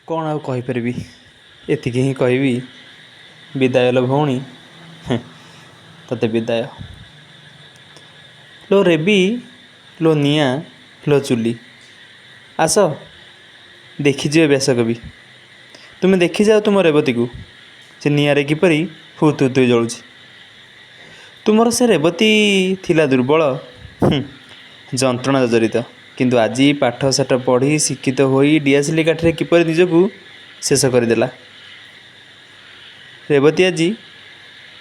କ'ଣ ଆଉ କହିପାରିବି? ଏତିକି ହିଁ କହିବି, ବିଦାୟ ଲୋ ଭଉଣୀ, ତୋତେ ବିଦାୟ। ଲୋ ରେବି, ଲୋ ନିଆଁ, ଲୋ ଚୁଲି, ଆସ ଦେଖିଯିବ ବ୍ୟାସକବି। ତୁମେ ଦେଖିଯାଅ ତୁମ ରେବତୀକୁ, ସେ ନିଆଁରେ କିପରି ହୁତୁ ହୁତୁ ହୋଇ ଜଳୁଛି। ତୁମର ସେ ରେବତୀ ଥିଲା ଦୁର୍ବଳ, ଯନ୍ତ୍ରଣା ଜର୍ଜରିତ। କିନ୍ତୁ ଆଜି ପାଠ ଶାଠ ପଢ଼ି ଶିକ୍ଷିତ ହୋଇ ଡିଆସିଲି କାଠିରେ କିପରି ନିଜକୁ ଶେଷ କରିଦେଲା। ରେବତୀ ଆଜି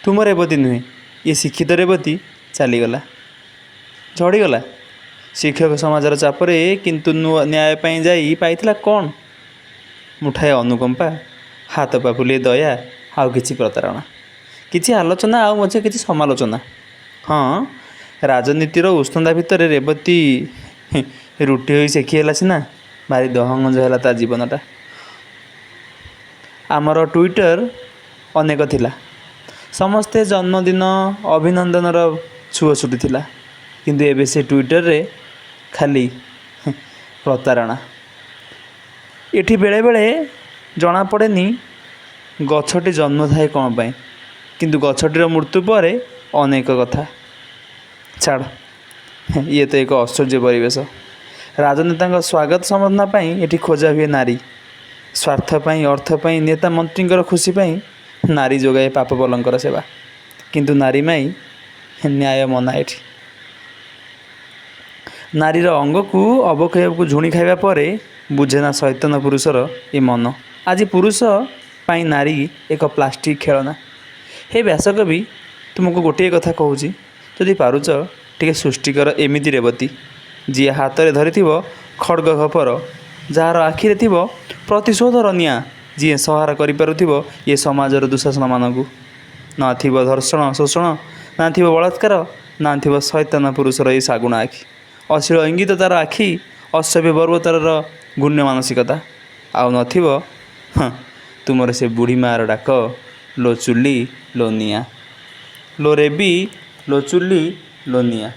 ତୁମ ରେବତୀ ନୁହେଁ, ଏ ଶିକ୍ଷିତ ରେବତୀ ଚାଲିଗଲା, ଝଡ଼ିଗଲା ଶିକ୍ଷକ ସମାଜର ଚାପରେ। କିନ୍ତୁ ନ୍ୟାୟ ପାଇଁ ଯାଇ ପାଇଥିଲା କ'ଣ? ମୁଠାଏ ଅନୁକମ୍ପା, ହାତ ପାପୁଲିଏ ଦୟା, ଆଉ କିଛି ପ୍ରତାରଣା, କିଛି ଆଲୋଚନା, ଆଉ ମଧ୍ୟ କିଛି ସମାଲୋଚନା। ହଁ, ରାଜନୀତିର ଉଷ୍ଣତା ଭିତରେ ରେବତୀ ରୁଟି ହୋଇ ସେକି ହେଲା ସିନା, ଭାରି ଦହଗଞ୍ଜ ହେଲା ତା ଜୀବନଟା। ଆମର ଟୁଇଟର ଅନେକ ଥିଲା, ସମସ୍ତେ ଜନ୍ମଦିନ ଅଭିନନ୍ଦନର ସୁଅ ଛୁଟିଥିଲା। କିନ୍ତୁ ଏବେ ସେ ଟୁଇଟରରେ ଖାଲି ପ୍ରତାରଣା। ଏଠି ବେଳେବେଳେ ଜଣାପଡ଼େନି ଗଛଟି ଜନ୍ମ ଥାଏ କ'ଣ ପାଇଁ, କିନ୍ତୁ ଗଛଟିର ମୃତ୍ୟୁ ପରେ ଅନେକ କଥା। ଛାଡ଼, ଇଏ ତ ଏକ ଆଶ୍ଚର୍ଯ୍ୟ ପରିବେଶ। ରାଜନେତାଙ୍କ ସ୍ୱାଗତ ସମ୍ବର୍ଦ୍ଧନା ପାଇଁ ଏଠି ଖୋଜା ହୁଏ ନାରୀ। ସ୍ୱାର୍ଥ ପାଇଁ, ଅର୍ଥ ପାଇଁ, ନେତା ମନ୍ତ୍ରୀଙ୍କର ଖୁସି ପାଇଁ ନାରୀ ଯୋଗାଏ ପାପ ପଲଙ୍କର ସେବା। କିନ୍ତୁ ନାରୀ ମାଇ ନ୍ୟାୟ ମନା ଏଠି। ନାରୀର ଅଙ୍ଗକୁ ଅବକ୍ଷୟକୁ ଝୁଣି ଖାଇବା ପରେ ବୁଝେନା ସୈତାନ ପୁରୁଷର ଏ ମନ। ଆଜି ପୁରୁଷ ପାଇଁ ନାରୀ ଏକ ପ୍ଲାଷ୍ଟିକ୍ ଖେଳନା। ହେ ବ୍ୟାସକବି, ତୁମକୁ ଗୋଟିଏ କଥା କହୁଛି, ଯଦି ପାରୁଛ ଟିକେ ସୃଷ୍ଟି କର ଏମିତି ରେବତୀ, ଯିଏ ହାତରେ ଧରିଥିବ ଖଡ଼ଗ ଖପର, ଯାହାର ଆଖିରେ ଥିବ ପ୍ରତିଶୋଧର ନିଆଁ, ଯିଏ ସଂହାର କରିପାରୁଥିବ ଏ ସମାଜର ଦୁଃଶାସନମାନଙ୍କୁ। ନା ଥିବ ଧର୍ଷଣ ଶୋଷଣ, ନା ଥିବ ବଳାତ୍କାର, ନା ଥିବ ସୈତାନ ପୁରୁଷର ଏଇ ଶାଗୁଣା ଆଖି, ଅଶ୍ଳୀଳ ଇଙ୍ଗିତ ତାର ଆଖି, ଅସଭ୍ୟ ବର୍ବରତାର ଘୃଣ୍ୟ ମାନସିକତା। ଆଉ ନଥିବ ତୁମର ସେ ବୁଢ଼ୀ ମାଆର ଡାକ, ଲୋ ଚୁଲି ଲୋ ନିଆଁ, ଲୋ ରେବି ଲୋ ଚୁଲି ଲୋ ନିଆଁ।